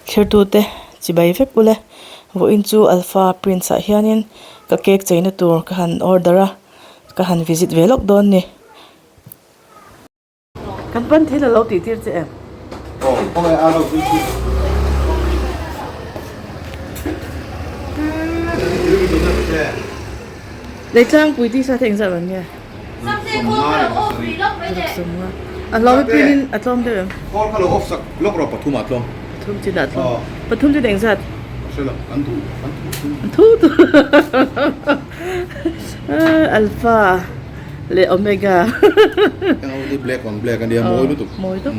Thirtute chibai vek ule. Vawiin chu Alpha Prince ah hianin ka cake cheina tur ka han order a, ka han visit ve lawk dawn ni. Kan pan thil a lo tih tir che em? Leitlangpui tisa te engzat ang nge? A hlawm print in a tlawm deuh em? Call kha lo off sak lawk rawh pathum ah tlawm. Pathum chin ah tlawm. Pathum chin engzat? Ka hre lo, an duh an thu thu. An thu thu. Alpha leh Omega. Eng ho hi black on black ania mawi lutuk. Mawi lutuk.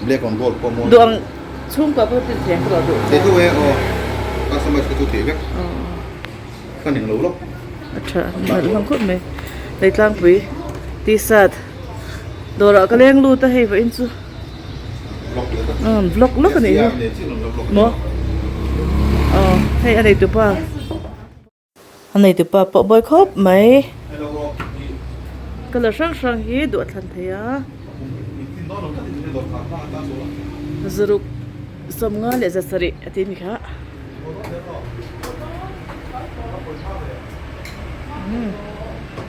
Black on gold pawh mawi. Duh ang chhungkua pawh print thei ang ka rawh duh. Thei tho e aw. Customize kha chu thei vek. Ka ning lo lawk. A tha nalh hlawm khawp mai. Leitlangpui t-shirt dawrah ka leng lut a hei vawiin chu umm vlog lawk a nih hi maw aw hei a neitupa a neitupa pawh buai khawp mai colour hrang hrang hi duh a thlan thei a zaruk sawmnga leh zasarih a tih a ni kha.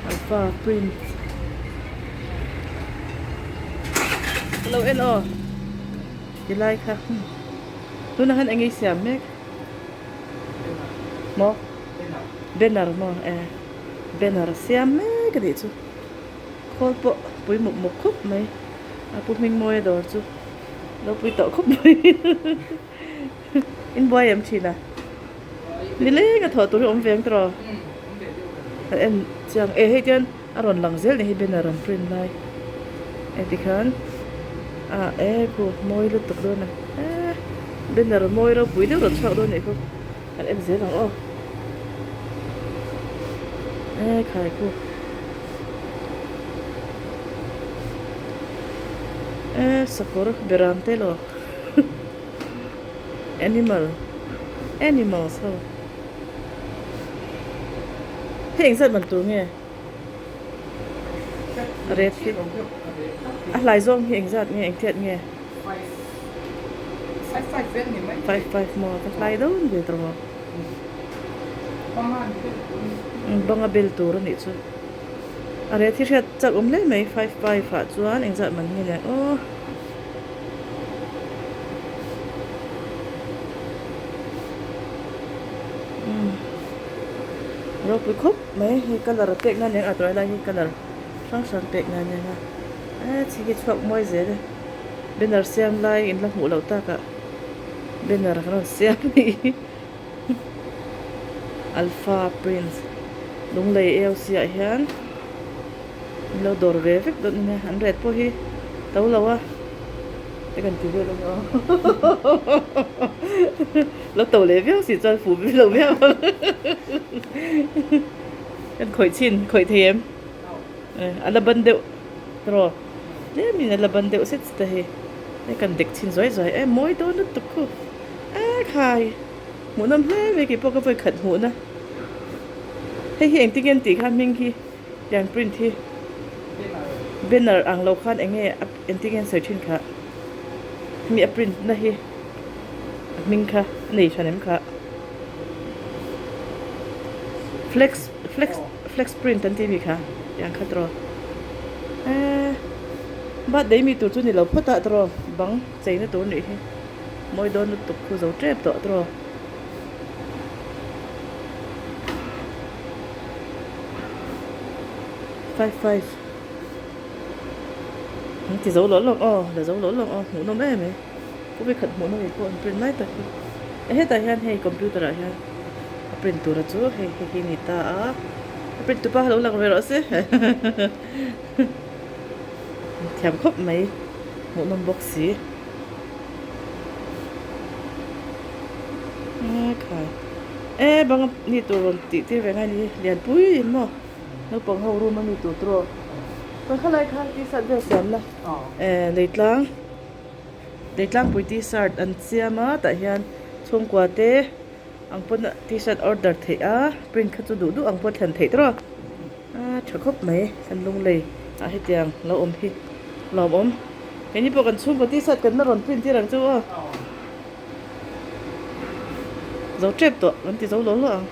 Alpha print ka lo en aw ti lai kha tunah khan eng nge i siam mek maw banner maw e banner a siam mek a nih chu khawl pawh pui muk muk khawp mai a pu hmingmawia dawr chu lo pui tawh khawp mai. In buai em thin a? Nileng a thawh tur hi awm ve ang tiraw? Kan en chiang e hei tian a rawn lang zel ni hi banner an print lai e tikhan ah e khu mawi lutuk dawn a e banner mawi ropui deuh rawn chhuak dawn anih khu kan en zel ang aw e khai khu e sakawr beram te lo. Animal animals ho hei engzat man tur nge a red hi a hlai zawng hi engzat nge engtiat nge five five maw ka hlai dawn ve tawh maw banga bel tur a nih chu a red hi hriat chak awm hle mai five five ah chuan engzat man nge le aw. Ropui khawp mai hei colour a pek na nen a tuai lai hi colour hrang hrang pek na nen a eh chi hi chhuak mawi zel e banner siam lai in la hmuh loh takah banner kan rawn siam a nih hi alpha prince lunglei AOC ah hian. An lo dawr ve vek dawn ania an ret pawh hi to lo a te kan ti vel ania aw lo to leh viau si chuan fuh lo viau ang kan khawih chhin khawih thei em a la ban deuh tiraw tlem in a la ban deuh set set a hei hei kan dek chhin zuai zuai em mawi dawn lutuk khu e khai hmuhnawm hle mai keipawh ka vawikhat hmuhna hei hi engtin nge an tih kha hming hi. Tiang print hi banner ang lo khan eng nge a engtin nge an sawi thin kha hemi a print na hi a hming kha a nei than em kha flex flex flex print an tih mi kha tiang kha tiraw eee birthday mi tur chu ni lo phawt ah tiraw bang chei na tur nih hi mawi dawn lutuk khu zo tep tawh tiraw. Five five an ti zo lo lawk aw la zo lo lawk aw hmuh nawm em e kawpi khat hmuh nawm pawh an print lai tak hi e hetah hian hei computer ah hian a print tura chu hei hei hi a ni ta a a print tupa kha lo lang ve rawh se thiam khawp mai hmuh nawm bawk si. E bang ni tur rawn tih tir ve ngai ni lianpui in maw naupang ho room a mi tur tawh chuan khalai khan t-shirt vel siam na eh leitlang leitlangpui t-shirt an siam a tah hian chhungkua te ang pawn t-shirt order theih a print kha chu duh duh ang pawh thlen theih tawh a tha khawp mai kan lunglei ah hetiang lo awm hi lawmawm keini pawh kan chhungkaw t-shirt kan la rawn print tir ang chu aw. Zo tep tawh kan ti zo lo lo ang.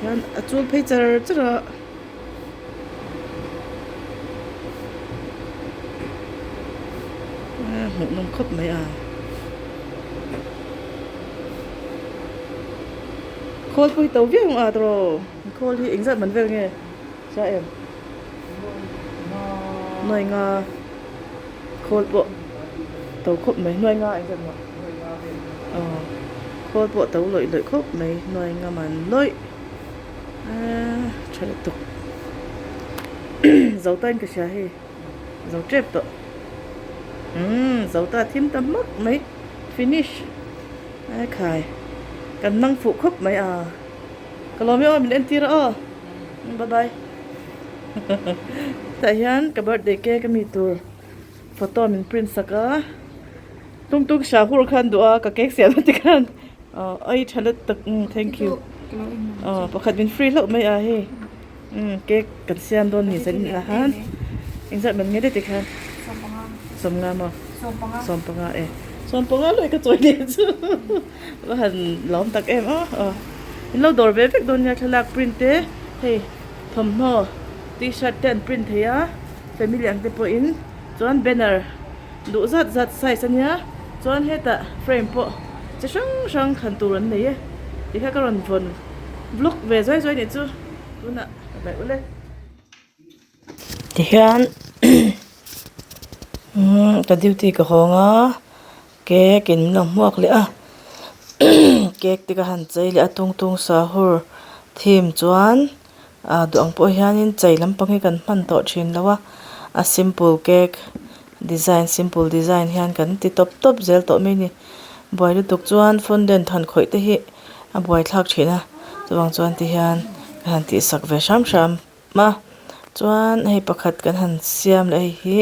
Tihian a chul phei char char a. Hmuh nawm khawp mai a. Khawl pawh hi to viau ang a tawrh khawl hi engzat man vel nge hria em? Nuai nga khawl pawh to khawp mai nuai nga engzat maw aw khawl pawh to lawih lawih khawp mai nuai nga man lawih aaa tha lutuk zo tain ka hria hei zo tep tawh umm zo ta thim ta hmak mai finish ai khai kan mang fuh khawp mai a ka lawm e aw min entir a aw bye bye tah hian ka birthday cake ami tur photo min print sak a tung tung sha hur khan duh a ka cake siam te khan aw ai tha lutuk thank you aw pakhat min free hlauh mai a hei cake kan siam dawn ni zan ah khan engzat man nge daih tikhan sawmnga maw sawmpanga e sawmpanga leh ka chawi leh chu va han lawm tak em aw aw in lo dawr ve vek dawn nia thlalak print te hei thawmhnaw t-shirt te an print thei a family ang te pawhin chuan banner duh zat zat size ania chuan hetah frame pawh chi hrang hrang thlan tur an nei e tikha ka rawn vawn vlog ve zuai zuai nih chu tunah ka daih ule. Tihian ka duty ka hawng a cake in min lo hmuak leh a cake te ka han chei leh a tung tung sahur theme chuan ah duh ang pawh hianin chei lampang hi kan hman tawh thin lo a a simple cake design simple design hian kan ti tawp tawp zel tawh mai a ni buai lutuk chuan fondant han khawih te hi a buaithlak thin a chuvang chuan tihian ka han tihsak ve hram hram. A chuan hei pakhat kan han siam leh hei hi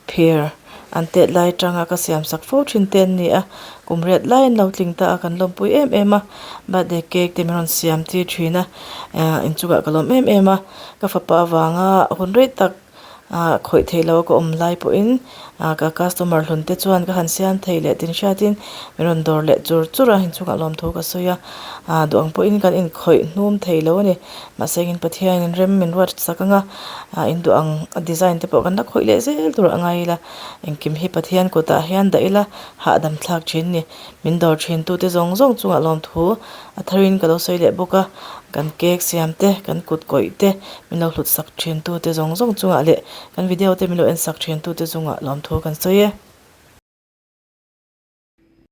phir an tet lai atanga ka siam sak fo thin te an ni a kum riat lai an lo tling ta a kan lawmpui em em a birthday cake te min rawn siam tir thin a ah inchungah ka lawm em em a ka fapa avanga hun rei tak ah khawih theih loh a ka awm lai pawhin ah ka customer hlun te chuan ka han siam thei leh tin hriatin min rawn dawr leh chur chur a inchungah lawmthu ka sawi a ah duh ang pawhin kan inkhawih hnum thei lo a ni. Mahse engin Pathianin rem min ruat sak ang a, ah in duh ang a design te pawh kan la khawih leh zel tur a ngai ila, engkim hi Pathian kutah hian dah ila hahdam thlak thin ni. Min dawr thin tute zawng zawng chungah lawmthu a tharin ka lo sawi leh bawk a, kan cake siam te, kan kut kawih te min lo hlut sak thin tute zawng zawng chungah leh kan video te min lo en sak thin tute chungah lawmthu kan sawi e.